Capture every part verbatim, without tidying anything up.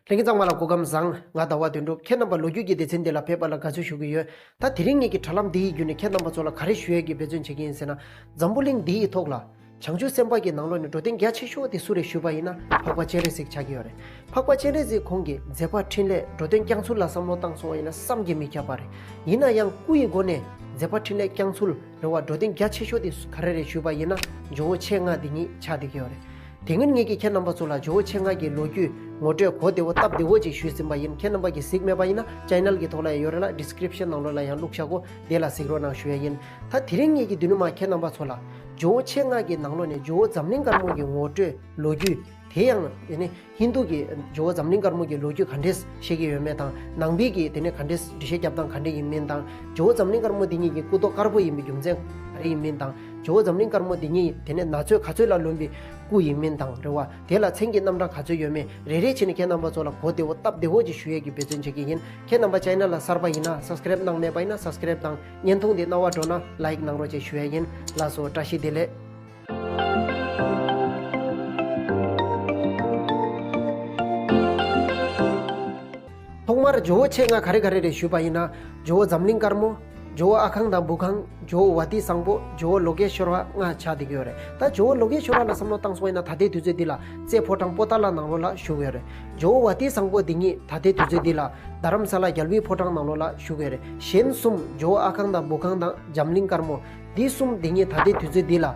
ལྷན་རྒྱས་ཚང་མ་ལ་སྐུ་ཁམས་བཟང་། ང་ཟླ་བ་དོན་གྲུབ། ཁྱེད་རྣམ་པ་ལོ་རྒྱུས་ཀྱི་སྡེ་ཚན་འདི་ལ་ཕེབས་པ་ལ་དགའ་བསུ་ཞུ་གི་ཡོད། ད་དེ་རིང་ངེད་ཀྱི་དྲ་ལམ་འདི་ཡི་བརྒྱུད་ནས་ཁྱེད་རྣམ་པ་ཚོ་ལ་ག་རེ་ཞུ་ཡས་ཀྱི་འབད་བརྩོན་བྱེད་ཀྱི་ཡིན་ཟེར་ན། འཛམ་བུ་གླིང་འདི་ཡི་ཐོག་ལ་བྱང་ཆུབ་སེམས་དཔའ་གི་ནང་ལོགས་ནས་འགྲོ་དོན་རྒྱ་ཆེ་ཤོས་དེ་སུ་རེད་ཞུས་པ་ཡིན་ན། འཕགས་པ་སྤྱན་རས་གཟིགས་ཆགས་ཀྱི་ཡོད་རེད། འཕགས་པ་སྤྱན་རས་གཟིགས་ཁོང་གི་མཛད་པ་འཕྲིན་ལས་འགྲོ་དོན་བསྐྱངས་ཚུལ་ལ་བསམ་བློ་བཏང་སོང་བ་ཡིན་ན་བསམ་གྱིས་མི་ཁྱབ་པ་རེད། ཡིན་ན་ཡང་སྐུ་ཡི་སྒོ་ནས་མཛད་པ་འཕྲིན་ལས་བསྐྱངས་ཚུལ་རེད་བ། འགྲོ་དོན་རྒྱ་ཆེ་ཤོས་དེ་ག་རེ་རེད་ཞུས་པ་ཡིན་ན། ཇོ་བོ་མཆེད་ལྔ་འདི་ཉིད་ཆགས་བསྡད་ཀྱི་ཡོད་རེད། དེ་སྔོན་ངེད་ཀྱིས་ཁྱེད་རྣམ་པ་ཚོ་ལ་ཇོ་བོ་མཆེད་ལྔ་གི་ལོ་རྒྱུས་ངོ་སྤྲོད་གོ་བདེ་བོ་སྟབས་བདེ་བོ་ཅིག་ཞུས་ཟིན་པ་ཡིན། ཁྱེད་རྣམ་པ་གིས་གཟིགས་མེད་པ་ཡིན་ན་ཅེ་ནལ་གྱི་ཐོག་ལ་ཡང་ཡོད་རེད་ལ། ཌི་སི་ཀི་རིབ་ཤན་ནང་ལོགས་ལ་ཡང་བླུགས་བཞག་གོ། དེ་ལ་གཟིགས་རོགས་གནང་ཞུ་ཡ་ཡིན། ད་དེ་རིང་ངེད་ཀྱིས་མདུན་མ་ཁྱེད་རྣམ་པ་ཚོ་ལ་ཇོ་བོ་མཆེད་ལྔ་གི་ནང་ལོགས་ནས་ཇོ་བོ་འཛམ་གླིང་དཀར་མོ་གི་ངོ་སྤྲོད་ལོ་རྒྱུས། དེ་ཡང་དེ་ནས་ཧིན་རྡུ་གི་ཇོ་བོ་འཛམ་གླིང་དཀར་མོ་གི་ལོ་རྒྱུས་ག་འདྲས་བཤད་ཀྱི་ཡོད་མེད་དང་། ནང་པའི་གི་དེ་ནས་ག་འདྲས་འགྲེལ་བཤད་རྒྱབ་སྟངས་ག་འདྲས་ཡིན་མིན་དང་། ཇོ་བོ་འཛམ་གླིང་དཀར་མོ་འདི་ཉིད་ཀྱི་སྐུ་མདོག་དཀར་པོ་ཡིན་པའི་རྒྱུ་མཚན་ག་རེ་ཡིན་མིན་དང་། ཇོ་བོ་འཛམ་གླིང་དཀར་མོ་འདི་ཉིད་དེ་ནས་ན་ཚོད་ག་ཚོད་ལ་ལོན་པའི་སྐུ་ཡིན་མིན་དང་རེད་བ། དེ་ལ་མཚན་གྱི་རྣམ་གྲངས་ག་ཚོད་ཡོད་མེད་རེ་རེ་བྱས་ནས་ཁྱེད་རྣམ་པ་ཚོ་ལ་གོ་བདེ་བོ་སྟབས་བདེ་བོ་ཅིག་ཞུ་ཡས་ཀྱི་འབད་བརྩོན་བྱེད་ཀྱི་ཡིན། ཁྱེད་རྣམ་པ་ཅེ་ནལ་ལ་གསར་པ་ཡིན་ན་སབ་སི་ཀི་རེབ་གནང་མེད་པ་ཡིན་ན་སབ་སི་ཀི་རེབ་དང་། བརྙན་ཐུང་འདི་རྣ་བར་འགྲོ་ན་ལའིག་གནང་རོགས་ཅེས་ཞུ་ཡས་ཡིན། ལགས་སོ། བཀྲ་ཤིས་བདེ་ལེགས། ཐོག་མར་ཇོ་བོ་མཆེད་ལྔ་ག་རེ་ག་རེ་རེད་ཞུས་པ་ཡིན་ན། ཇོ་བོ་འཛམ་གླིང་དཀར་མོ། ཇོ་བོ་ཨ་ཁང་དང་བུ་ཁང་། ཇོ་བོ་ཝ་ཏི་བཟང་པོ། ཇོ་བོ་ལོ་ཀེ་ཤོར་བ་ལྔ་ཆགས་བསྡད་ཀྱི་ཡོད་རེད། ད་ཇོ་བོ་ལོ་ཀེ་ཤོར་བ་ལ་བསམ་བློ་བཏང་སོང་ཡིན་ན་ད་ལྟའི་དུས་ཚོད་འདི་ལ་རྩེ་ཕོ་བྲང་པོ་ཏཱ་ལ་ནང་ལོགས་ལ་བཞུགས་ཡོད་རེད། ཇོ་བོ་ཝ་ཏི་བཟང་པོ་འདི་ཉིད་ད་ལྟའི་དུས་ཚོད་འདི་ལ་རྡ་རམ་ས་ལ་རྒྱལ་བའི་ཕོ་བྲང་ནང་ལོགས་ལ་བཞུགས་ཡོད་རེད། གཞན་གསུམ་ཇོ་བོ་ཨ་ཁང་དང་བུ་ཁང་དང་འཛམ་གླིང་དཀར་མོ། འདི་གསུམ་འདི་ཉིད་ད་ལྟའི་དུས་ཚོད་འདི་ལ་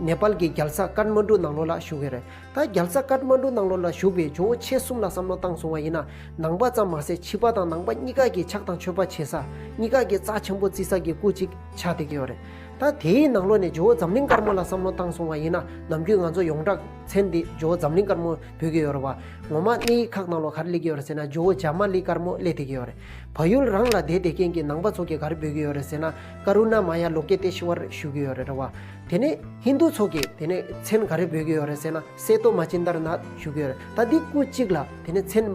ནེ་པཱལ་གྱི་རྒྱལ་ས་ཀཏ་མན་ཌུ་ནང་ལོགས་ལ་བཞུགས་ཡོད་རེད། ད་རྒྱལ་ས་ཀཏ་མན་ཌུ་ནང་ལོགས་ལ་བཞུགས་པའི་ཇོ་བོ་མཆེད་གསུམ་ལ་བསམ་བློ་བཏང་སོང་བ་ཡིན་ན། ནང་པ་ཙམ་མ་ཟད་ཕྱི་པ་དང་ནང་པ་གཉིས་ཀ་གིས་ཕྱག་དང་མཆོད་པ་བྱེད་ས། གཉིས་ཀ་གིས་རྩ་ཆེན་པོ་བརྩི་ས་གི་སྐུ་གཅིག་ཆགས་བསྡད་ཀྱི་ཡོད་རེད། ད་དེའི་ནང་ལོགས་ནས་ཇོ་བོ་འཛམ་གླིང་དཀར་མོ་ལ་བསམ་བློ་བཏང་སོང་བ་ཡིན་ན། ནམ་རྒྱུན་ང་ཚོ་ཡོངས་གྲགས་མཚན་འདི་ཇོ་བོ་འཛམ་གླིང་དཀར་མོ་འབོད་ཀྱི་ཡོད་རེད་བ། ངོ་མ་གནས་ཡིག་ཁག་ནང་ལོགས་ག་རེ་སླེབས་ཀྱི་ཡོད་རེད་ཟེར་ན། ཇོ་བོ་ཇ་མ་ལི་དཀར་མོ་སླེབས་བསྡད་ཀྱི་ཡོད་རེད། བལ་ཡུལ་རང་ལ་བསྡད་བསྡད་མཁན་གྱི་ནང་པ་ཚོ་གིས་ག་རེ་འབོད་ཀྱི་ཡོད་རེད་ཟེར་ན། ཀ་རུ་ཎ་མ་ཡ་ལོ་ཀེ་ཏེ་ཤི་ཝར་ཞུ་གི་ཡོད་རེད་བ། དེ་ནས་ཧིན་དུ་ཚོ་གིས་དེ་ནས་མཚན་ག་རེ་འབོད་ཀྱི་ཡོད་རེད་ཟེར་ན། སེ་ཏོ་མ་ཅིན་དར་ནཱཐ་ཞུ་གི་ཡོད་རེད། ད་འདི་སྐུ་གཅིག་ལ་དེ་ནས་མཚན་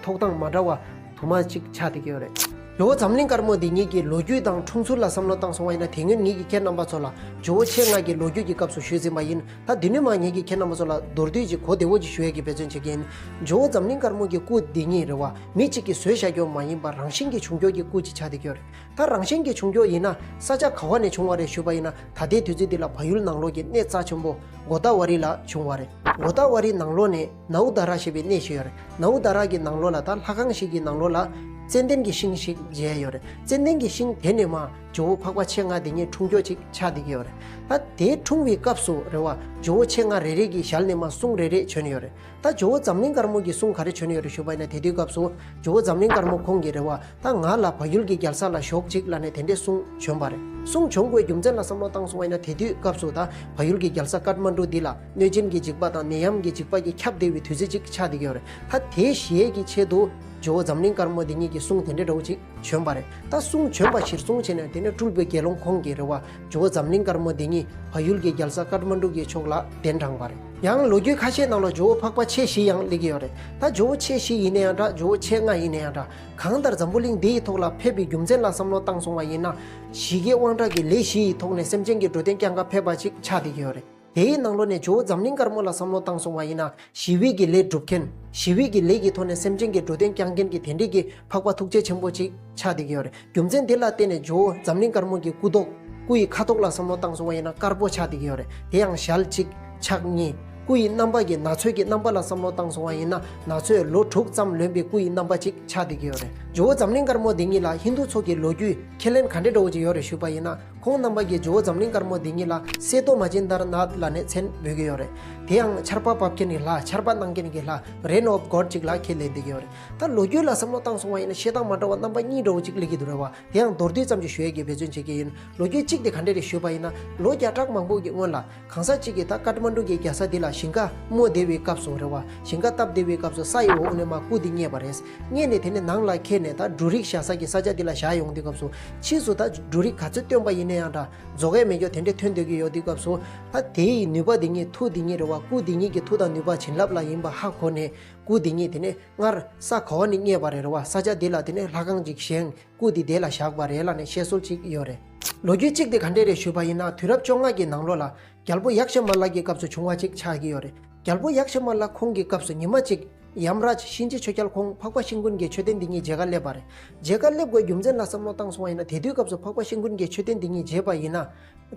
ཐོགས་སྟངས་མ་འདྲ་བ་དུ་མ་གཅིག་ཆགས་བསྡད་ཀྱི་ཡོད་རེད། ཇོ་བོ་འཛམ་གླིང་དཀར་མོ་འདི་ཉིད་ཀྱི་ལོ་རྒྱུས་དང་འཁྲུངས་ཚུལ་ལ་བསམ་བློ་བཏང་སོང་བ་ཡིན་ན། དེ་སྔོན་ངེད་ཀྱིས་ཁྱེད་རྣམ་པ་ཚོ་ལ་ཇོ་བོ་མཆེད་ལྔ་གི་ལོ་རྒྱུས་ཀྱི་སྐབས་སུ་ཞུས་ཟིན་པ་ཡིན། ད་འདི་ནས་མར་ངེད་ཀྱིས་ཁྱེད་རྣམ་པ་ཚོ་ལ་མདོར་བསྡུས་ཀྱིས་གོ་བདེ་བོ་ཅིག་ཞུ་ཡས་ཀྱི་འབད་བརྩོན་བྱེད་ཀྱི་ཡིན། ཇོ་བོ་འཛམ་གླིང་དཀར་མོ་གི་སྐུ་འདི་ཉིད་རེད་བ། མི་གཅིག་གིས་བཟོས་བཞག་རྒྱུ་མ་ཡིན་པར་རང་བཞིན་གྱིས་བྱུང་རྒྱུ་གི་སྐུ་ཅིག་ཆགས་བསྡད་ཀྱི་ཡོད་རེད། ད་རང་བཞིན་གྱིས་བྱུང་རྒྱུ་ཡིན་ན་ས་ཆ་ག་བ་ནས་བྱུང་བ་རེད་ཞུས་པ་ཡིན་ན། ད་ལྟའི་དུས་ཚོད་འདི་ལ་བལ་ཡུལ་ནང་ལོགས་ཀྱི་གནས་རྩ་ཆེན་པོ་གོ་ད་ཝ་རི་ལ་བྱུང་བ་རེད། གོ་ད་ཝ་རི་ནང་ལོགས་ནས་ནའུ་ད་ར་ཞེས་པའི་གནས་ཤིག་ཡོད་རེད། ནའུ་ད་ར་གི་ནང་ལོགས་ལ་ད་ལྷ་ཁང་ཞིག་གི་ནང་ལོགས་ལ་ཙན་དན་གྱི་ཤིང་ཞིག་མཇལ་ཡོད་རེད། ཙན་དན་གྱི་ཤིང་དེ་ནས་མར་ཇོ་བོ་འཕགས་པ་མཆེད་ལྔ་དེ་ཉིད་འཁྲུངས་རྒྱུ་ཅིག་ཆགས་བསྡད་ཀྱི་ཡོད་རེད། ད་དེ་འཁྲུངས་པའི་སྐབས་སུ་རེད་བ། ཇོ་བོ་མཆེད་ལྔ་རེ་རེ་གི་ཞལ་ནས་མར་གསུང་རེ་རེ་བྱོན་ཡོད་རེད། ད་ཇོ་བོ་འཛམ་གླིང་དཀར་མོ་གི་གསུང་ག་རེ་བྱོན་ཡོད་རེད་ཞུས་པ་ཡིན་ན། དེ་དུས་སྐབས་སུ་ཇོ་བོ་འཛམ་གླིང་དཀར་མོ་ཁོང་གིས་རེད་བ། ད་ང་ལ་བལ་ཡུལ་གྱི་རྒྱལ་ས་ལ་ཞོག་ཅིག་ལབ་ནས་དེ་འདྲའི་གསུང་བྱོན་པ་རེད། གསུང་བྱོན་དགོས་རྒྱུ་མཚན་ལ་བསམ་བློ་བཏང་སོང་བ་ཡིན་ན། དེ་དུས་སྐབས་སུ་ད་བལ་ཡུལ་གྱི་རྒྱལ་ས་ཀཏ་མན་ཌུ་འདི་ལ་གནོད་སྦྱིན་གྱི་འཇིགས་པ་དང་ནད་ཡམས་ཀྱི་འཇིགས་པ་གིས་ཁྱབ་བསྡད་པའི་དུས་ཚོད་ཅིག་ཆགས་བསྡད་ཀྱི་ཡོད་རེད། ད་དེ་ཞི་ཡས་ཀྱི་ཆེད་དུ་ཇོ་བོ་འཛམ་གླིང་དཀར་མོ་འདི་ཉིད་ཀྱིས་གསུང་དེ་འདྲའི་འདྲ་བོ་ཅིག་བྱོན་པ་རེད། ད་གསུང་བྱོན་པ་གཞིར་བཟུང་བྱས་ནས་དེ་ནས་སྤྲུལ་པའི་དགེ་སློང་ཁོང་གིས་རེད་བ། ཇོ་བོ་འཛམ་གླིང་དཀར་མོ་འདི་ཉིད་བལ་ཡུལ་གྱི་རྒྱལ་ས་ཀཏ་མན་ཌུ་གི་ཕྱོགས་ལ་གདན་དྲངས་པ་རེད། ཡང་ལོ་རྒྱུས་ཁ་ཤས་ནང་ལ་ཇོ་བོ་འཕགས་པ་མཆེད་བཞི་ཡང་སླེབས་ཀྱི་ཡོད་རེད། ད་ཇོ་བོ་མཆེད་བཞི་ཡིན་ན་ཡང་འདྲ། ཇོ་བོ་མཆེད་ལྔ་ཡིན་ན་ཡང་འདྲ། གང་ལྟར་འཛམ་བུ་གླིང་འདི་ཡི་ཐོག་ལ་ཕེབས་པའི་རྒྱུ་མཚན་ལ་བསམ་བློ་བཏང་སོང་བ་ཡིན་ན། ཞི་རྒྱས་དབང་དྲག་གི་ལས་བཞི་ཡི་ཐོག་ནས་སེམས་ཅན་གྱི་འགྲོ་དོན་བསྐྱང་ག་ཕེབས་པ་ཅིག་ཆགས་བསྡད་ཀྱི་ཡོད་རེད། དེའི་ནང་ལོགས་ནས་ཇོ་བོ་འཛམ་གླིང་དཀར་མོ་ལ་བསམ་བློ་བཏང་སོང་བ་ཡིན་ན། ཞི་བའི་གི་ལས་སྒྲུབ་མཁན། ཞི་བའི་གི་ལས་ཀྱི་ཐོག་ནས་སེམས་ཅན་གྱི་འགྲོ་དོན་བསྐྱང་མཁན་གྱི་དེ་འདྲའི་གི་འཕགས་པ་ཐུགས་རྗེ་ཆེན་པོ་ཅིག་ཆགས་བསྡད་ཀྱི་ཡོད་རེད། རྒྱུ་མཚན་དེ་ལ་བརྟེན་ནས་ཇོ་བོ་འཛམ་གླིང་དཀར་མོ་གི་སྐུ་མདོག་སྐུ་ཡི་ཁ་དོག་ལ་བསམ་བློ་བཏང་སོང་བ་ཡིན་ན་དཀར་པོ་ཆགས་བསྡད་ཀྱི་ཡོད་རེད། དེ་ཡང་ཞལ་གཅིག་ཕྱག་གཉིས། སྐུ་ཡི་རྣམ་པ་གི་ན་ཚོད་ཀྱི་རྣམ་པ་ལ་བསམ་བློ་བཏང་སོང་བ་ཡིན་ན། ན་ཚོད་ལོ་དྲུག་ཙམ་ལོན་པའི་སྐུ་ཡི་རྣམ་པ་ཅིག་ཆགས་བསྡད་ཀྱི་ཡོད་རེད། ཇོ་བོ་འཛམ་གླིང་དཀར་མོ་འདི་ཉིད་ལ་ཧིན་དུ་ཚོ་གི་ལོ་རྒྱུས་ཁས་ལེན་ག་འདྲ་འདྲ་བོ་ཅིག་ཡོད་རེད་ཞུས་པ་ཡིན་ན། ཁོང་རྣམ་པ་གིས་ཇོ་བོ་འཛམ་གླིང་དཀར་མོ་འདི་ཉིད་ལ་སེ་ཏོ་མ་ཅིན་དར་ནཱཐ་ལབ་ནས་མཚན་འབོད་ཀྱི་ཡོད་རེད། དེ་ཡང་ཆར་པ་འབབ་མཁན་གྱི་ལྷ། ཆར་པ་གནང་མཁན་གྱི་ལྷ། Rain of God ཅིག་ལ་ཁས་ལེན་བསྡད་ཀྱི་ཡོད་རེད། ད་ལོ་རྒྱུས་ལ་བསམ་བློ་བཏང་སོང་བ་ཡིན་ན་བཤད་སྟངས་མ་འདྲ་བ་རྣམ་པ་གཉིས་འདྲ་བོ་ཅིག་སླེབས་ཀྱི་འདུག་རེད་བ། དེ་ཡང་མདོར་བསྡུས་ཙམ་ཞིག་ཞུ་ཡས་ཀྱི་འབད་བརྩོན་བྱེད་ཀྱི་ཡིན། ལོ་རྒྱུས་གཅིག་དེ་ག་འདྲ་རེད་ཞུས་པ་ཡིན་ན། ལོ་བརྒྱ་ཕྲག་མང་པོ་གི་སྔོན་ལ་གང་ཟག་གཅིག་གིས་ད་ཀཏ་མན་ཌུ་གི་རྒྱལ་ས་འདི་ལ་ཞིང་ཁ་རྨོ་བསྡད་པའི་སྐབས་སུ་རེད་བ། ཞིང་ཁ་བཏབ་བསྡད་པའི་སྐབས་སུ་ས་ཡི་འོག་ནས་མར་སྐུ་འདི་རྙེད་པ་རེད། རྙེད་ནས་དེ་ནས་ནང་ལ་འཁྱེར་ནས་ད་འབྲུ་རིགས་བཞག་ས་གི་ས་ཆ་འདི་ལ་བཞག་ཡོང་དུས་སྐབས་སུ། ཕྱིས་སུ་ད་འབྲུ་རིགས་ག་ཚོད་བཏོན་པ་ཡིན་ན་ཡང་འདྲ། རྫོགས་ཡས་མེད་རྒྱུ་དེ་འདྲས་ཐོན་བསྡད་ཀྱི་ཡོད་དུས་སྐབས་སུ། ད་དེ་ཡི་ནུས་པ་འདི་ཉིད་མཐུ་འདི་ཉིད་རེད་བ། སྐུ་འདི་ཉིད་ཀྱི་མཐུ་དང་ནུས་པ་བྱིན་རླབས་ལ་ཡིན་པ་ཧ་གོ་ནས། སྐུ་འདི་ཉིད་དེ་ནས་སྔར་ས་ག་བ་ནས་རྙེད་པ་རེད་རེད་བ། ས་ཆ་འདི་ལ་དེ་ནས་ལྷ་ཁང་ཅིག་བཞེངས། སྐུ་འདི་དེ་ལ་བཞག་པ་རེད་ལབ་ནས་བཤད་སྲོལ་ཅིག་ཡོད་རེད། ལོ་རྒྱུས་གཅིག་དེ་ག་འདྲས་རེད་ཞུས་པ་ཡིན་ན། དུས་རབས་བཅོ་ལྔ་གི་ནང་ལོགས་ལ་རྒྱལ་པོ་ཡཀྵ་མ་ལ་གི་སྐབས་སུ་བྱུང་བ་ཅིག་ཆགས་ཀྱི་ཡོད་རེད། རྒྱལ་པོ་ཡཀྵ་མ་ལ་ཁོང་གི་སྐབས་སུ་ཉི་མ་གཅིག་ ཡམ་རཱཇ་གཤིན་རྗེ་ཆོས་རྒྱལ་ཁོང་འཕགས་པ་ཤིང་ཀུན་གྱི་མཆོད་རྟེན་འདི་ཉིད་མཇལ་ཁ་སླེབས་པ་རེད། མཇལ་ཁ་སླེབས་དགོས་རྒྱུ་མཚན་ལ་བསམ་བློ་བཏང་སོང་བ་ཡིན་ན། དེ་དུས་སྐབས་སུ་འཕགས་པ་ཤིང་ཀུན་གྱི་མཆོད་རྟེན་འདི་ཉིད་མཇལ་བ་ཡིན་ན།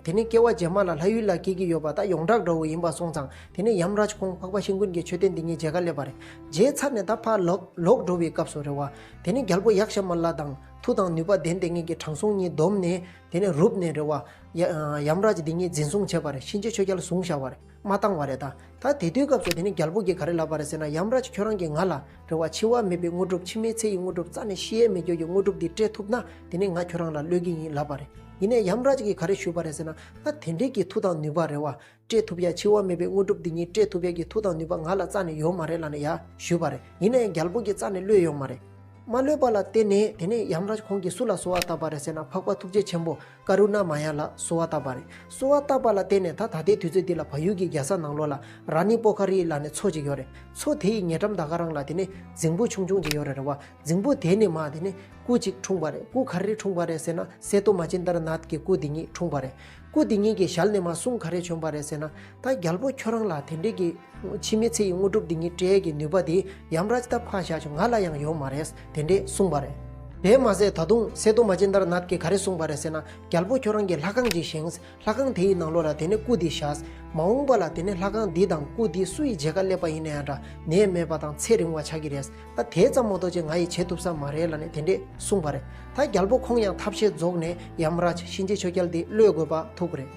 དེ་ནས་སྐྱེ་བ་རྗེས་མ་ལ་ལྷ་ཡུལ་ལ་སྐྱེ་གི་ཡོད་པ་ད་ཡོངས་གྲགས་འདྲ་བོ་ཡིན་པ་སོང་ཙང་། དེ་ནས་ཡམ་རཱཇ་ཁོང་འཕགས་པ་ཤིང་ཀུན་གྱི་མཆོད་རྟེན་འདི་ཉིད་མཇལ་ཁ་སླེབས་པ་རེད། མཇལ་ཚར་ནས་ད་ཕར་ལོག་ལོག་འགྲོ་བའི་སྐབས་སུ་རེད་བ། དེ་ནས་རྒྱལ་པོ་ཡཀ་ཤ་མ་ལ་དང་མཐུ་དང་ནུས་པ་ལྡན་ལྡན་ངེད་ཀྱི་དྲང་སྲོང་གཉིས་བསྡོམས་ནས། དེ་ནས་རུབ་ནས་རེད་བ། ཡ་ཡམ་རཱཇ་འདི་ཉིད་འཛིན་བཟུང་བྱས་པ་རེད། གཤིན་རྗེ་ཆོས་རྒྱལ་བཟུང་བཞག་པ་རེད། མ་བཏང་བ་རེད་ད། ད་དེ་དུས་སྐབས་སུ་དེ་ནི་རྒྱལ་པོ་གིས་ག་རེ་ལབ་པ་རེད་ཟེར་ན། ཡམ་རཱཇ་ཁྱོད་རང་གིས་ང་ལ་རེད་བ། འཆི་བ་མེད་པའི་དངོས་གྲུབ། འཆི་མེད་ཚེ་ཡི་དངོས་གྲུབ། རྩ་ནས་ཤི་ཡས་མེད་རྒྱུ་གི་དངོས་གྲུབ་འདི་སྤྲད་ཐུབ་ན། དེ་ནི་ང་ཁྱོད་རང་ལ་གློད་ཀྱི་ཡིན་ལབ་པ་རེད། ཡིན་ནའི་ཡམ་རཱཇ་གིས་ག་རེ་ཞུས་པ་རེད་ཟེར་ན། ད་དེ་འདྲའི་གི་མཐུ་དང་ནུས་པ་རེད་བ། སྤྲད་ཐུབ་ཡ། འཆི་བ་མེད་པའི་དངོས་གྲུབ་འདི་ཉིད་སྤྲད་ཐུབ་ཡ་གི་མཐུ་དང་ནུས་པ་ང་ལ་རྩ་ནས་ཡོད་མ་རེད་ལབ་ནས་ཡ་ཞུས་པ་རེད། ཡིན་ནའི་རྒྱལ་པོ་གིས་རྩ་ནས་གློད་ཡོད་མ་རེད། མ་གློད་པ་ལ་བརྟེན་ནས་དེ་ནས་ཡམ་རཱཇ་ཁོང་གིས་སུ་ལ་གསོལ་བ་བཏབ་པ་རེད་ཟེར་ན། འཕགས་པ་ཐུགས་རྗེ་ཆེན་པོ་ཀ་རུ་ཎ་མ་ཡ་ལ་གསོལ་བ་བཏབ་པ་རེད། གསོལ་བ་བཏབ་པ་ལ་བརྟེན་ནས་ད་ད་ལྟའི་དུས་ཚོད་འདི་ལ་བལ་ཡུལ་གྱི་རྒྱལ་ས་ནང་ལོགས་ལ་ར་ནི་པོ་ཁ་རི་ལབ་ནས་མཚོ་ཅིག་ཡོད་རེད། མཚོ་དེ་ཡི་ཉེ་འགྲམ་ད་ག་རང་ལ་དེ་ནས་རྫིང་བུ་ཆུང་ཆུང་ཅིག་ཡོད་རེད་རེད་བ། རྫིང་བུ་དེ་ནས་མར་དེ་ནས་སྐུ་ཅིག་འཁྲུངས་པ་རེད། སྐུ་ག་རེ་འཁྲུངས་པ་རེད་ཟེར་ན། སེ་ཏོ་མ་ཅིན་དར་ནཱཐ་གི་སྐུ་འདི་ཉིད་འཁྲུངས་པ་རེད། སྐུ་འདི་ཉིད་ཀྱི་ཞལ་ནས་མར་གསུང་ག་རེ་བྱོན་པ་རེད་ཟེར་ན། ད་རྒྱལ་པོ་ཁྱོད་རང་ལ་དེ་འདྲའི་གི་འཆི་མེད་ཚེ་ཡི་དངོས་གྲུབ་འདི་ཉིད་སྤྲད་ཀྱི་ནུས་པ་དེ་ཡམ་རཱཇ་ད་ཕར་བཞག་ཆོག་ང་ལ་ཡང་ཡོད་མ་རེད། དེ་འདྲས་གསུངས་པ་རེད། དེ་མ་ཟད་ད་དུང་སེ་ཏོ་མ་ཅིན་དར་ནཱཐ་ཀྱིས་ག་རེ་གསུངས་པ་རེད་ཟེར་ན། རྒྱལ་པོ་ཁྱོད་རང་གིས་ལྷ་ཁང་ཅིག་བཞེངས། ལྷ་ཁང་དེའི་ནང་ལོགས་ལ་དེ་ནས་སྐུ་འདི་བཞག་མ་འོངས་པ་ལ་དེ་ནས་ལྷ་ཁང་འདི་དང་སྐུ་འདི་སུ་ཡི་མཇལ་ཁ་སླེབས་པ་ཡིན་ན་ཡང་འདྲ། ནད་མེད་པ་དང་ཚེ་རིང་བ་ཆགས་ཀྱི་རེད། ད་དེ་ཙམ་མ་གཏོགས་ཅིག་ང་ཡིས་བྱེད་ཐུབ་ས་མ་རེད་ལབ་ནས་དེ་འདྲས་གསུངས་པ་རེད། ད་རྒྱལ་པོ་ཁོང་ཡང་ཐབས་ཤེས་རྫོགས་ནས་ཡམ་རཱཇ་གཤིན་རྗེ་ཆོས་རྒྱལ་འདི་གློད་དགོས་པ་ཐུག་པ་རེད།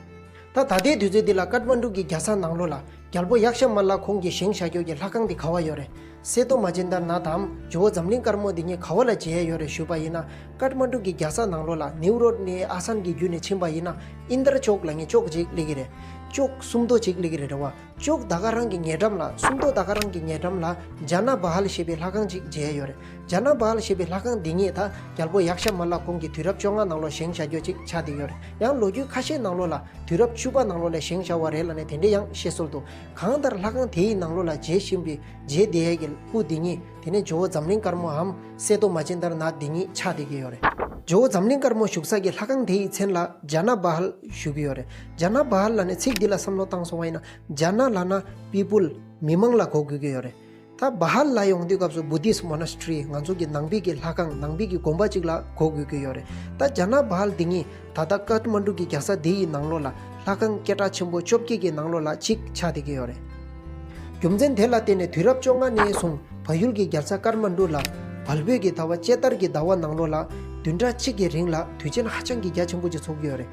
ད་ད་ལྟའི་དུས་ཚོད་འདི་ལ་ཀཏ་མན་ཌུ་གི་རྒྱལ་ས་ནང་ལོགས་ལ་རྒྱལ་པོ་ཡཀ་ཤ་མ་ལ་ཁོང་གིས་བཞེངས་བཞག་རྒྱུ་གི་ལྷ་ཁང་འདི་ག་བ་ཡོད་རེད། སེ་ཏོ་མ་ཅིན་དར་ནཱཐ་དམ་ཇོ་བོ་འཛམ་གླིང་དཀར་མོ་འདི་གཉིས་ག་བ་ལ་མཇལ་ཡ་ཡོད་རེད་ཞུས་པ་ཡིན་ན། ཀཏ་མན་ཌུ་གི་རྒྱལ་ས་ནང་ལོགས་ལ་ནིའུ་རོཌ་ནས་ཨ་སན་གྱི་བརྒྱུད་ནས་ཕྱིན་པ་ཡིན་ན། ཨིན་དར་ཅོག་ལབ་མཁན་ཅོག་ཅིག་སླེབས་ཀྱི་རེད། ཅོག་སུམ་མདོ་ཅིག་སླེབས་ཀྱི་རེད་རེད་བ། ཅོག་ད་ག་རང་གི་ཉེ་འགྲམ་ལ། སུམ་མདོ་ད་ག་རང་གི་ཉེ་འགྲམ་ལ་ཇ་ན་བ་ཧལ་ཞེས་པའི་ལྷ་ཁང་ཅིག་མཇལ་ཡ་ཡོད་རེད། ཇ་ན་བ་ཧལ་ཞེས་པའི་ལྷ་ཁང་འདི་ཉིད་ད་རྒྱལ་པོ་ཡཀ་ཤ་མ་ལ་ཁོང་གིས་དུས་རབས་བཅོ་ལྔ་ནང་ལོགས་བཞེངས་བཞག་རྒྱུ་ཅིག་ཆགས་བསྡད་ཡོད་རེད། ཡང་ལོ་རྒྱུས་ཁ་ཤས་ནང་ལོགས་ལ་དུས་རབས་བཅུ་པ་ནང་ལོགས་ལ་བཞེངས་བཞག་པ་རེད་ལབ་ནས་དེ་འདྲས་ཡང་བཤད་སྲོལ་འདུག་གང་ལྟར་ལྷ་ཁང་དེ་ཡི་ནང་ལོགས་ལ་མཇལ་བཞིན་པའི་མཇལ་བསྡད་ཡས་ཀྱི་སྐུ་འདི་ཉིད་དེ་ནས་ཇོ་བོ་འཛམ་གླིང་དཀར་མོའམ་སེ་ཏོ་མ་ཅིན་དར་ནཱཐ་འདི་ཉིད་ཆགས་བསྡད་ཀྱི་ཡོད་རེད། ཇོ་བོ་འཛམ་གླིང་དཀར་མོ་བཞུགས་ས་ཀྱི་ལྷ་ཁང་དེ་ཡི་མཚན་ལ་ཇ་ན་བ་ཧལ་ཞུ་གི་ཡོད་རེད། ཇ་ན་བ་ཧལ་ལབ་ནས་ཚིག་འདི་ལ་བསམ་བློ་བཏང་སོང་བ་ཡིན་ན། ཇ་ན་ལབ་ན་པི་པུལ་མི་མང་ལ་གོ་དགོས་ཀྱི་ཡོད་རེད། ད་བ་ཧལ་ལ་ཡོང་དུས་སྐབས་སུ་བུ་དིསྟ་མོ་ནེ་སི་ཊི་རི། ང་ཚོ་གི་ནང་པའི་གི་ལྷ་ཁང་། ནང་པའི་གི་དགོན་པ་ཅིག་ལ་གོ་དགོས་ཀྱི་ཡོད་རེད། ད་ཇ་ན་བ་ཧལ་འདི་ཉིད་ད་ལྟ་ཀཏ་མན་ཌུ་གི་རྒྱལ་ས་འདི་ཡི་ནང་ལོགས་ལ་ལྷ་ཁང་སྐད་གྲགས་ཆེན་པོ་བཅོ་བརྒྱད་ཀྱི་ནང་ལོགས་ལ་གཅིག་ཆགས་བསྡད་ཀྱི་ཡོད་རེད། རྒྱུ་མཚན་དེ་ལ་བརྟེན་ནས་དུས་རབས་བཅོ་ལྔ་ནས་བཟུང་བལ་ཡུལ་གྱི་རྒྱལ་ས་ཀཏ་མན་ཌུ་ལ་བལ་པོའི་གི་ཟླ་བ་སྤྱི་ལྟར་གྱི་ཟླ་བ་ནང་ལོགས་ལ་བདུན་ཕྲག་གཅིག་གི་རིང་ལ་དུས་ཆེན་ཧ་ཅང་གི་རྒྱ་ཆེན་པོ་ཅིག་ཚོགས་ཀྱི་ཡོད་རེད།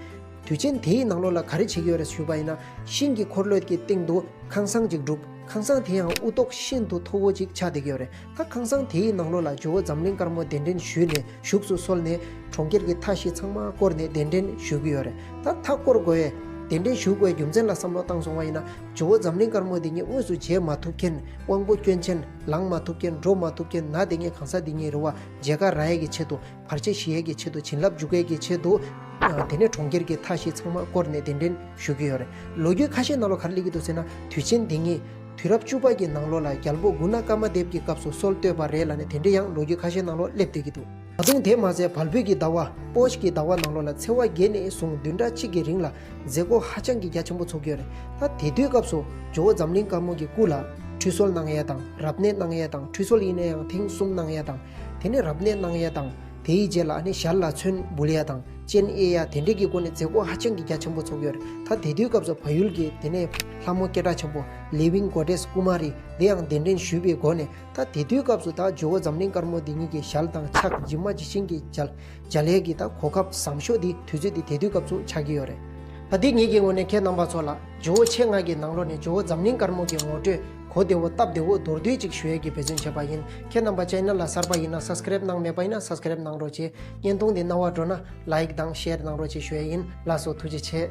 དུས་ཆེན་དེའི་ནང་ལོགས་ལ་ག་རེ་བྱེད་ཀྱི་ཡོད་རེད་ཞུས་པ་ཡིན་ན། ཤིང་གི་འཁོར་ལོ་གི་སྟེང་དུ་ཁང་བཟང་ཅིག་བསྒྲུབས། ཁང་བཟང་དེ་ཡང་དབུ་ཏོག་ཤིན་ཏུ་མཐོ་བོ་ཅིག་ཆགས་བསྡད་ཀྱི་ཡོད་རེད། ད་ཁང་བཟང་དེའི་ནང་ལོགས་ལ་ཇོ་བོ་འཛམ་གླིང་དཀར་མོ་གདན་འདྲེན་ཞུས་ནས་བཞུགས་སུ་གསོལ་ནས། གྲོང་ཁྱེར་གྱི་མཐའ་བཞི་ཚང་མ་བསྐོར་ནས་གདན་འདྲེན་ཞུ་གི་ཡོད་རེད། ད་མཐའ་བསྐོར་དགོས་ཡས། གདན་འདྲེན་ཞུ་དགོས་ཡས་རྒྱུ་མཚན་ལ་བསམ་བློ་བཏང་སོང་བ་ཡིན་ན། ཇོ་བོ་འཛམ་གླིང་དཀར་མོ་འདི་ཉིད་དངོས་སུ་མཇལ་མ་ཐུབ་མཁན། དབང་པོ་སྐྱོན་ཅན། ལངས་མ་ཐུབ་མཁན། འགྲོ་མ་ཐུབ་མཁན། ན་བསྡད་མཁན་གང་ཟག་འདི་ཉིད་རེད་བ། མཇལ་ཁ་རག་ཡས་ཀྱི་ཆེད་དུ། བར་ཆད་ཞི་ཡས་ཀྱི་ཆེད་དུ། བྱིན་རླབས་འཇུག་ཡས་ཀྱི་ཆེད་དུ། ཨ། དེ་ནས་གྲོང་ཁྱེར་གྱི་མཐའ་བཞི་ཚང་མ་བསྐོར་ནས་གདན་འདྲེན་ཞུ་གི་ཡོད་རེད། ལོ་རྒྱུས་ཁ་ཤས་ནང་ལོགས་ག་རེ་སླེབས་ཀྱི་འདུག་ཟེར་ན། དུས་ཆེན་འདི་ཉིད་དུས་རབས་བཅུ་པ་གི་ནང་ལོགས་ལ་རྒྱལ་པོ་གུ་ན་ཀ་མ་དེབ་ཀྱི་སྐབས་སུ་སྲོལ་བཏོད་པ་རེད་ལབ་ནས་དེ་འདྲ་ཡང་ལོ་རྒྱུས་ཁ་ཤས་ནང་ལོགས་སླེབས་བསྡད་ཀྱི་འདུག་ད་དུང་དེ་མ་ཟད་བལ་པོའི་གི་ཟླ་བ། པོ་ཤ་གི་ཟླ་བ་ནང་ལོགས་ལ་ཚེས་པ་བརྒྱད་ནས་བཟུང་བདུན་ཕྲག་གཅིག་གི་རིང་ལ་མཛད་སྒོ་ཧ་ཅང་གི་རྒྱ་ཆེན་པོ་ཚོགས་ཀྱི་ཡོད་རེད། ད་དེ་དུས་སྐབས་སུ་ཇོ་བོ་འཛམ་གླིང་དཀར་མོ་གི་སྐུ་ལ་ཁྲུས་གསོལ་གནང་ཡས་དང་། རབ་གནས་གནང་ཡས་དང་། ཁྲུས་གསོལ་ཡིན་ན་ཡང་ཐེངས་གསུམ་གནང་ཡས་དང་། དེ་ནས་རབ་གནས་གནང་ཡས་དང་། དེའི་རྗེས་ལ་ཨ་ནི་ཞལ་ལ་ཚོན་འབུལ་ཡ་དང་སྤྱན་དབྱེ་ཡ་དེ་འདྲས་ཀྱི་སྒོ་ནས་མཛད་སྒོ་ཧ་ཅང་གི་རྒྱ་ཆེན་པོ་ཚོགས་ཡོད་རེད། ད་དེ་དུས་སྐབས་སུ་བལ་ཡུལ་གྱི་དེ་ནས་ལྷ་མོ་སྐད་གྲགས་ཆེན་པོ་ལི་ཝིང་གོ་ཌེས་ཀུ་མ་རི་དེ་ཡང་གདན་འདྲེན་ཞུས་པའི་སྒོ་ནས། ད་དེ་དུས་སྐབས་སུ་ད་ཇོ་བོ་འཛམ་གླིང་དཀར་མོ་འདི་ཉིད་ཀྱི་ཞལ་དང་ཕྱག་ཇི་མ་ཇི་བཞིན་གྱི་མཇལ་མཇལ་ཡས་ཀྱི་ད་གོ་སྐབས་བཟང་ཤོས་འདི་དུས་ཚོད་འདི་དེ་དུས་སྐབས་སུ་ཆགས་ཀྱི་ཡོད་རེད། ད་འདི་ངེད་ཀྱི་ངོས་ནས་ཁྱེད་རྣམ་པ་ཚོ་ལ་ཇོ་བོ་ཆེ་ལྔ་གི་ནང་ལོགས་ནས་ཇོ་བོ་འཛམ་གླིང་དཀར་མོ་གི་ངོ་སྤྲོད་གོ་བདེ་བོ་སྟབས་བདེ་བོ་མདོར་བསྡུས་ཅིག་ཞུ་ཡས་ཀྱི་འབད་བརྩོན་བྱས་པ་ཡིན། ཁྱེད་རྣམ་པ་ཅེ་ནལ་ལ་གསར་པ་ཡིན་ན་སབ་སི་ཀ་རེབ་གནང་མེད་པ་ཡིན་ན་སབ་སི་ཀ་རེབ་གནང་རོགས་བྱེད། བརྙན་ཐུང་འདི་རྣ་བར་འགྲོ་ན་ལའིཀ་དང་ཤེར་གནང་རོགས་བྱེད་ཞུ་ཡས་ཡིན། ལགས་སོ། ཐུགས་རྗེ་ཆེ།